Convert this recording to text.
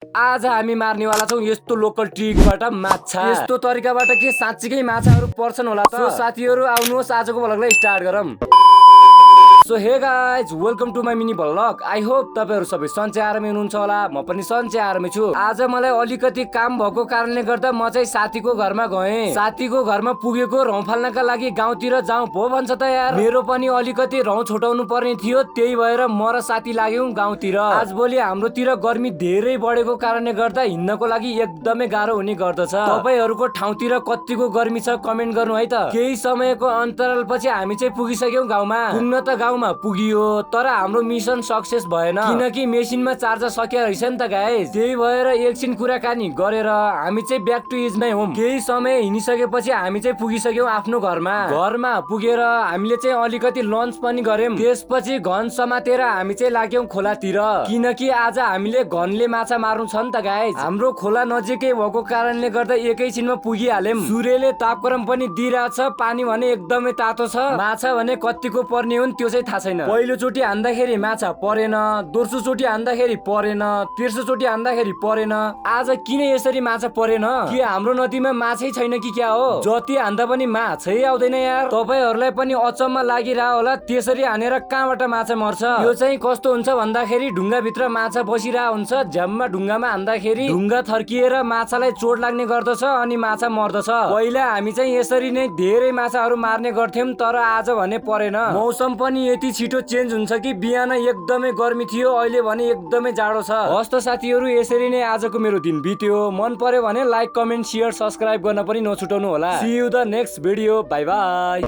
आज हामी मार्नेवाला छौँ यस्तो लोकल ट्रिकबाट माछा। यस्तो तरिकाबाट के साँच्चीकै माछाहरू पर्छन् होला त? साथीहरू आउनुहोस् आजको भ्लगलाई स्टार्ट गरौँ। So hey guys, welcome to my mini vlog. I hope तपाईहरु सबै सन्चै आरामै हुनुहुन्छ होला। म पनि सन्चै आरामै छु। आज मलाई अलिकति काम भएको कारणले गर्दा म चाहिँ साथीको घरमा गएँ। साथीको घरमा पुगेको रौँ फाल्नका लागि गाउँतिर जाउँ भो भन्छ त यार। मेरो पनि अलिकति रौँ छोटाउनु पर्ने थियो, त्यही भएर म र साथी लाग्यौं गाउँतिर। आजभोलि हाम्रोतिर गर्मी धेरै बढेको कारणले गर्दा हिँड्नको लागि एकदमै गाह्रो हुने गर्दछ। तपाईहरुको ठाउँतिर कतिको गर्मी छ कमेन्ट गर्नु है त। केही समयको अन्तराल पछि हामी चाहिँ पुगिसक्यौं गाउँमा। पुग्न त गाउँमा पुगियो, तर हाम्रो मिसन सक्सेस भएन किनकि मेसिनमा चार्ज सकिया रहेछ नि त गाइस। त्यही भएर एकछिन कुराकानी गरेर हामी चाहिँ back to is my home. केही समय हिँडिसकेपछि हामी चाहिँ पुगिसक्यौं आफ्नो घरमा पुगेर हामीले चाहिँ अलिकति लन्च पनि गर्यौं। त्यसपछि घन समातेर हामी चाहिँ लाग्यौं खोलातिर किनकि आज हामीले घनले माछा मार्नु छ नि त गाइस। हाम्रो खोला नजिकै भएको कारणले गर्दा एकैछिनमा पुगिहाल्यौं। सूर्यले तापक्रम पनि दिइरहेछ, पानी भने एकदमै तातो छ, माछा भने कतिको पर्ने हुन् त्यो चाहिँ थाहा छैन। पहिलो चोटि हान्दाखेरि माछा परेन, दोस्रो चोटि हान्दाखेरि परेन, तेस्रो चोटि हान्दाखेरि परेन। आज किन यसरी माछा परेन? के हाम्रो नदीमा माछै छैन कि क्या हो? जति हान्दा पनि माछै आउँदैन यार। तपाईहरुलाई पनि अचम्म लागिरह होला, त्यसरी हानेर कहाँबाट माछा मर्छ? यो चाहिँ कस्तो हुन्छ भन्दाखेरि ढुङ्गा भित्र माछा बसिरह हुन्छ, झ्याममा ढुङ्गामा हान्दाखेरि ढुङ्गा थर्किएर माछालाई चोट लाग्ने गर्दछ अनि माछा मर्दछ। पहिला हामी चाहिँ यसरी नै धेरै माछाहरू मार्ने गर्थ्यौं, तर आज भने परेन। मौसम पनि यति छिटो चेन्ज हुन्छ कि बिहान एकदमै गर्मी थियो, अहिले भने एकदमै जाडो छ। हस्त साथीहरू, यसरी नै आजको मेरो दिन बित्यो। मन पर्यो भने लाइक कमेन्ट शेयर सब्स्क्राइब गर्न पनि नछुटाउनु होला। See you the next video, bye by.